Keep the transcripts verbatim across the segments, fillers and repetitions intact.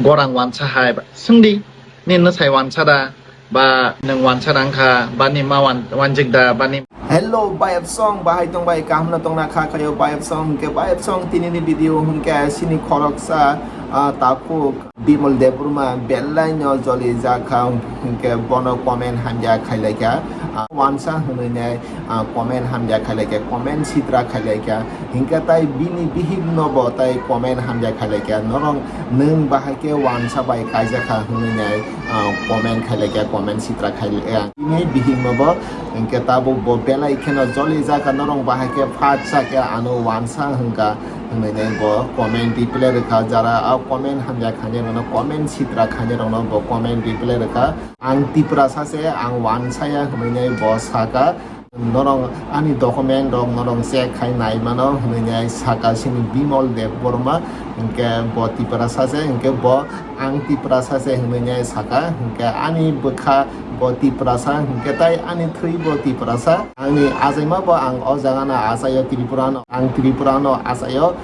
Gorang wansa hai ba, swngdi, nini no sai wansa da, ba nwng wansa da wngkha, ba ni ma wan-, wanjik da, ba ni. Hello, bayap song, bahai tong bai, kaham no tong na kha khayo, bayap song, hwnkhe bayap song, tini ni video, hwnkhe sini khoroksa, ah, takhuk, Bimol Debbarma, belai no joli jakha, hwnkhe bono comment hamya khailai kha, ah, wansa hwnwi nai, ah, comment hamya khailai kha, comment sitra khailai kha. Hingke tai bini bihik no bo tai comment hamya khailai kha, norong nwng bahai khe wansa bai kaijak kha hwnwi nai, ah, comment khailai kha, comment sitra khailai kha. Bini bihik no bo hingke tabuk bo belai kheno joli jakha, norong bahai khe phat sakhe ano wansa hwnkha hwnwi nai bo comment reply rwkha, jara a comment hamya khainai rokno, comment sitra khainai rokno bo comment reply rwkha. Ang Tiprasa se, ang wansaya hwnwi nai bo sakha. Norong ani document rok norong check khai nai mano hwnwi nai saka sini Bimol Debbarma, hwnkhe bo Tiprasa se, hwnkhe bo ang Tiprasa se hwnwi nai saka, hwnkhe ani bwkha bo Tiprasa, hwnkhe tai ani thwi bo Tiprasa, ani achaima bo ang o jaga no achaio Tripura no, ang Tripura no achaio.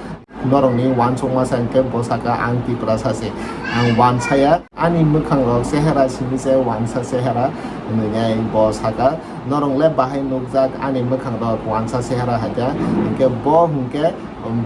Norokni wansukma se hwnkhe bo saka ang Tiprasa se, ang wansaya, ani mwkhang rok chehera simi se wansa chehera hwnwi nai bo saka, norok le bahai nukjak ani mwkhang rok wansa chehera hai khe, hwnkhe bo hwnkhe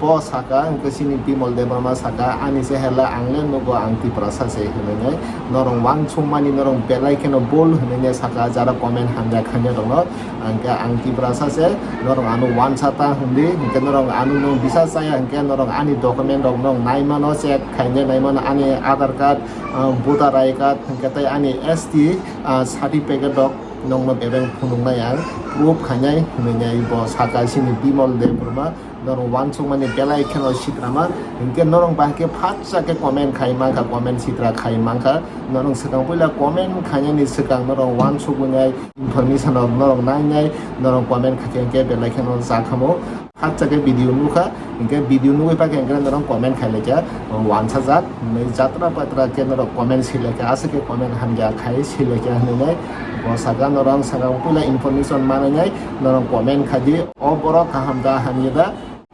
bo saka, hwnkhe sini Bimol Debbarma saka, ani chehera le ang le nugo ang Tiprasa se hwnwi nai, norok wansukmani norok belai kheno bol hwnwi nai saka, jara comment hamya khainai rokno. Hingke ang Tiprasa se, norok ano wansa ta hwndi, hingke norok ano nwng bisa chaya, hingke norok ani document rok nwng nai mano, check khainai nai mano, ani Aadhaar card, ah, voter I D card, hingke tei ani S T, ah, certificate rok nwng no bebeng phunuk nai ang, proof khainai hwnwi nai bo saka sini Bimol Debbarma. Norok wansukmani belai kheno sitrama, hingke norok bahai khe phatsa khe comment khai mankha, comment sitra khai mankha. Norok swkang puila comment khainani swkang norok wansugwi nai, information rok norok nainai, norok comment khaikhe hingke belai kheno jakhamo. Phatsa khe video nukha, hingke video nugwi pakhe hingke norok comment khailaikha, wansajak, hwnwi jatra patra khe norok comment swilaikha, aswk khe comment hamya khai swilaikha hwnwi nai. Bo saka norok swkang puila information manwi nai, norok comment khaidi, o borok kaham da hamya da.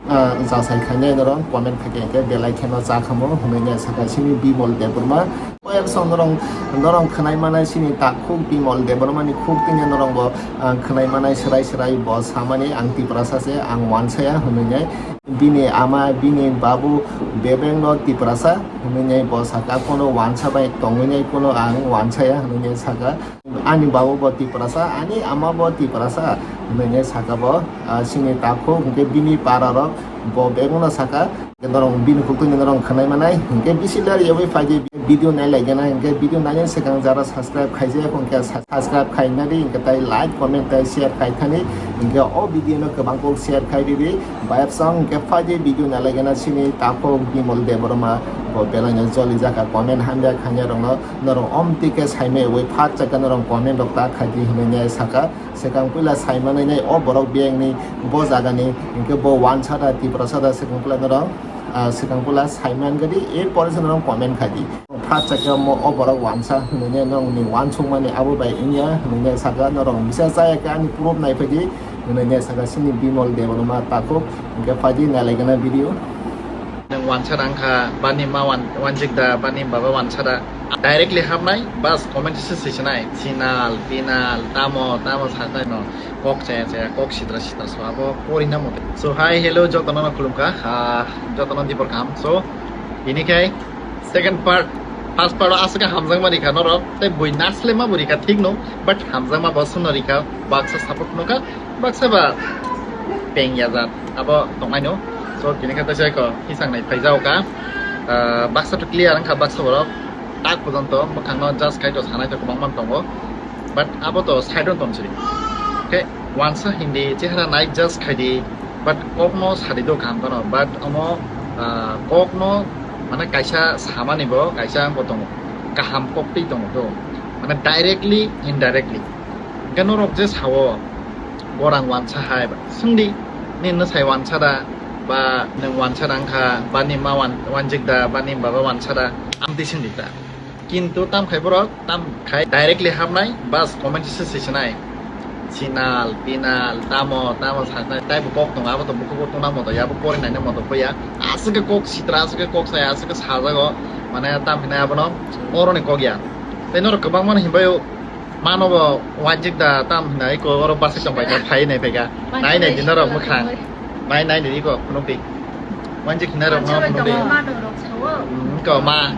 Ah, jasai khainai norok comment khaikhe hingke belai kheno jakhamo hwnwi nai saka simi Bimol Debbarma. Koyek song norok, norok khwnai manai sini takhuk Bimol Debbarmani khuk tini norok bo, ah, khwnai manai swrai swrai bo samani ang Tiprasa se, ang wansaya hwnwi nai. Bini ama, bini babu bebengno Tiprasa hwnwi nai bo saka, kono wansa bai tongwi nai, kono ang wansaya hwnwi nai saka. Ani babu bo Tiprasa, ani ama bo Tiprasa, hwnwi nai saka bo, ah, sini takhuk, hwnkhe bini para rok bo bebakno saka, norok bini khuk tini norok khwnai manai, hwnkhe bisi ler yawi phaidi video nai lai gana, hwnkhe video naina swkang jara subscribe khaijak, hwnkhe sa-, subscribe khaina di, hwnkhe tai like, comment, tai share khai thani, hwnkhe o video no kwbang kok share khai ridi, bayapsong hwnkhe phaidi video nai lai gana sini takhuk Bimol Debbarma bo belai no joli jaka comment hamya khaina rokno. Norok omtwi khe saimai wi phat chakhe norok comment rok ta khaidi hwnwi nai saka. Swkang puila saimanai nai o borok biyangni bo jagani hwnkhe bo wansa da Tiprasa da swkang puila norok, ah, swkang puila saiman gadi, er pore se norok comment khaidi. Phat chakhe omo o borok wansa hwnwi nai norokni wansukmani abo bai wngya hwnwi nai saka, norok bisa chaya khe ani proof nai phaidi hwnwi nai saka sini Bimol Debbarma takhuk hwnkhe phaidi nai lai gana video. Nwng wansa da wngkha, bani ma wan-, wanjik da, bani baba wansa da. Directly hapnai, bas comment se swisinai. Sinal, pinal, tamo, tamo saknai no. Kok chaya chaya, kok sitra sitra so abo porina mote. So, hi, hello, jotono no khulumkha. Ah, jotono dibor kaham. So, ini khai second part, first part o aswk hamjakma rikha norok. Tei bui naslema bo rikha thik no, but hamjakma bo swngno rikha, baksa support nokha. Baksa ba peng ya jat abo tongnai no. So, tini khe teisa ko hisang nai phaijao ka. Ah, baksa to clear wngkha baksa borok. Tak pojonto bwkhang no just khai to sanai to kwbang man tongo. But abo to side on tong siri. Khe wansa hindi chehara nai just khai di. But kok no sadi do kaham tono. But omo, ah, kok no mane kaisa samani bo kaisa ang bo tongo. Kaham kok twi tongo to. Mane directly, indirectly. Hingke norok je sao, gorang wansa hai ba, swngdi, nini no sai wansa da, ba nwng wansa da wngkha, ba ni ma wan-, wanjik da, ba ni baba wansa da, amtwi swngdi ta. Kintu tam khai borok, tam khai directly hapnai, bas comment se swisinai. Sinal, pinal, tamo, tamo saknai, taibo kok tongo, abo to bukugo tongna moto ya, abo pori naina moto phoya. Aswk khe kok sitra, aswk khe kok saya, aswk khe sajago. Mane tam hinai abono oroni kok ya. Tei norok kwbangma no hinbai o mano bo wanjik da tam hinai ko oro bwsai tong bai kha phai nai phaikha. Nai nai di norok mwkhang. Mai nai di ko phunuk di. Wanjik hinai rok no phunuk di. Hmm, ko ma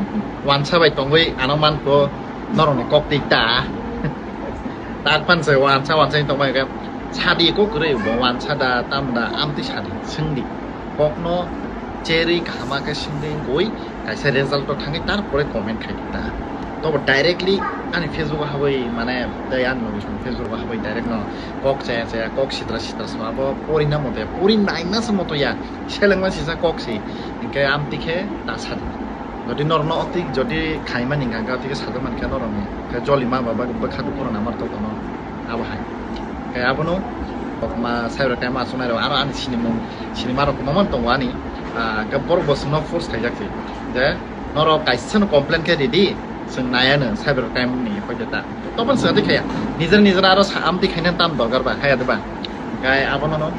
wansa bai tongwi ano man ko norok ni kok tik ta. Tak phan se wansa wansa tong bai kha. Sadi ko kwrwi bo wansa da tam da amtwi sadi swng di. Kokno cherwi kahama khe swngwi wngwi kaisa result o thangwi tarpore comment khai ta. Tobo directly ani Facebook o habwi mane tei ani Facebook o habwi direct no kok chaya chaya kok sitra sitra sma bo porina mote pori naima se moto ya selengma sisa kok si hinkhe amtwi khe ta sadi. Jodi norokno oti jodi khaimani hingka hingke oti khe sajak mankha norokni khe joli ma baba bwkha dukhu rok namar tongkha no abo hai. Khe abono kokma cyber crime aswk nairok aro ani sinimung sinima rok kwbangma tongo ani, ah, khe borok bo chwngno force khaijak se je norok kaisa no complain khe ridi chwng naiya no cyber crime ni hoite ta toboni chwng ati khaya nijer nijer aro sa amtwi khaina tam dorkar ba khaya de ba khe abono no,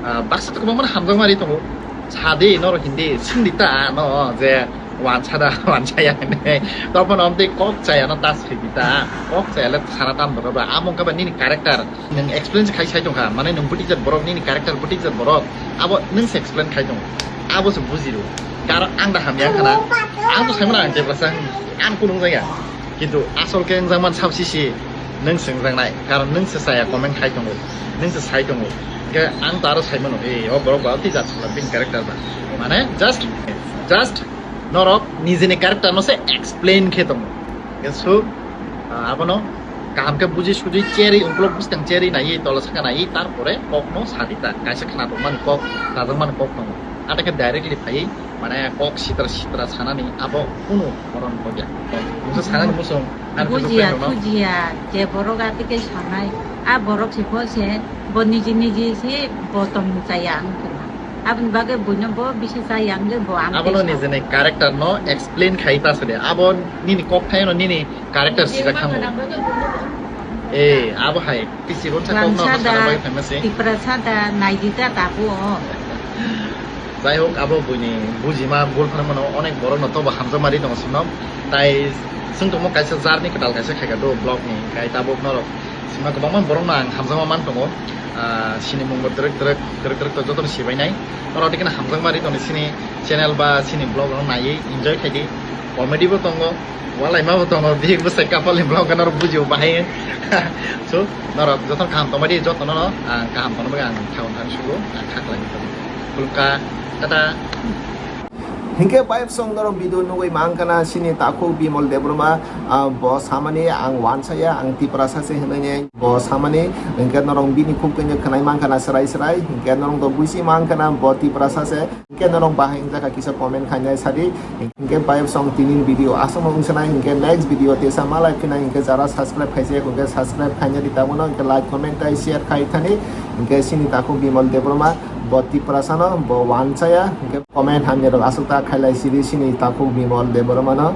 ah, baksa to kwbangma hamjak mari tongo sadi norok hindi sindi ta no je Wansa da, wansa ya hinwi. Topon omtwi kok chaya no ta sidi ta. Kok chaya le sana tam doro ba. Amo wngkha ba nini character. Nwng explain se khai sai tongkha. Mane nwng bwtwi jat borok, nini character bwtwi jat borok. Abo nwng se explain khai tongo. Abo se buji rw. Karo ang da hamya khana. Ang to saimano ang tebra sang. Ang kunung jaya. Kintu asol khe wngjakman sab sisi nwng se wngjaknai. Karon nwng se chaya comment khai tongo. Nwng se sai tongo. Khe ang to aro saimano. E, o borok ba twi jat sala bini character ba. Mane just, just Norok nijini character no se explain khe tongo. Hingke so, ah, abono kaham khe buji suji cherwi, ukulok bwskang cherwi naiwi, tola saka naiwi, tarpore kok no sadi ta. Kaisa khna tongmani kok, rajak mani kok tongo. Ata khe directly phaiwi, mane kok sitra sitra sanani abo kunu moron kok ya. Mungsa sanani musung, ani khe Bujiya, rokno. Thujiya, je borok ati khe sanai, a borok se pho se, bo niji niji se bo tong chaya ang khe. Aboni bagwi buino bo bisi chaya wngwi bo ang Abono tei nijini character no explain khai ta sade. Abo nini kok thaino nini character sijak thango. Eh, abo hai. Tisi ron sa kok no Wansa sana da, bagwi phaima se. Tiprasa da, naidi ta tabu o. Jai hok, abo buini bujima bul phano mano onek borok no tobo hamjak mari tongo sino. Tai sung tongmo kaisa jarni kwtal kaisa khaika do vlog ni. Kai tabuk norok Sima kwbangma borokno ang hamjakma man tongo. Ah, sini mungbo twrwk twrwk, twrwk twrwk to jotono sibainai. Norok dikhe hamjakma ri tongni sini channel ba sini vlog rok naiwi enjoy khaidi. Comedy bo tongo, walaima bo tongo, bihik bwsai couple ni vlog norok bujio bahai. So, norok jotono kaham tongmadi, jotono no ang kaham tongna bagwi ang thaung thang sugo, ang kha khlai tong. Khulumkha, tata. Hinkhe bayapsong norok video nugwi mankha na sini takhuk Bimal Debbarma, ah, bo samani ang wansaya, ang Tiprasa se hinwi bo samani, hinkhe norok bini khuk khe khwnai mankha na swrai swrai, hinkhe norok to buisi mankha na bo Tiprasa se, hinkhe norok bahai wngjakha kisa comment khainai sadi, hinkhe bayapsong tini video aswkno wngsanai, hinkhe next video tesa malai phinai, hinkhe jara subscribe khaijak, hinkhe subscribe khainani tabukno, hinkhe like, comment tei share khai thani, hinkhe sini takhuk Bimal Debbarma, bo Tiprasano, bo wansaya, hinkhe Comment hamya rok aswk ta khailai sidi sini takhuk Bimal Debbarma no.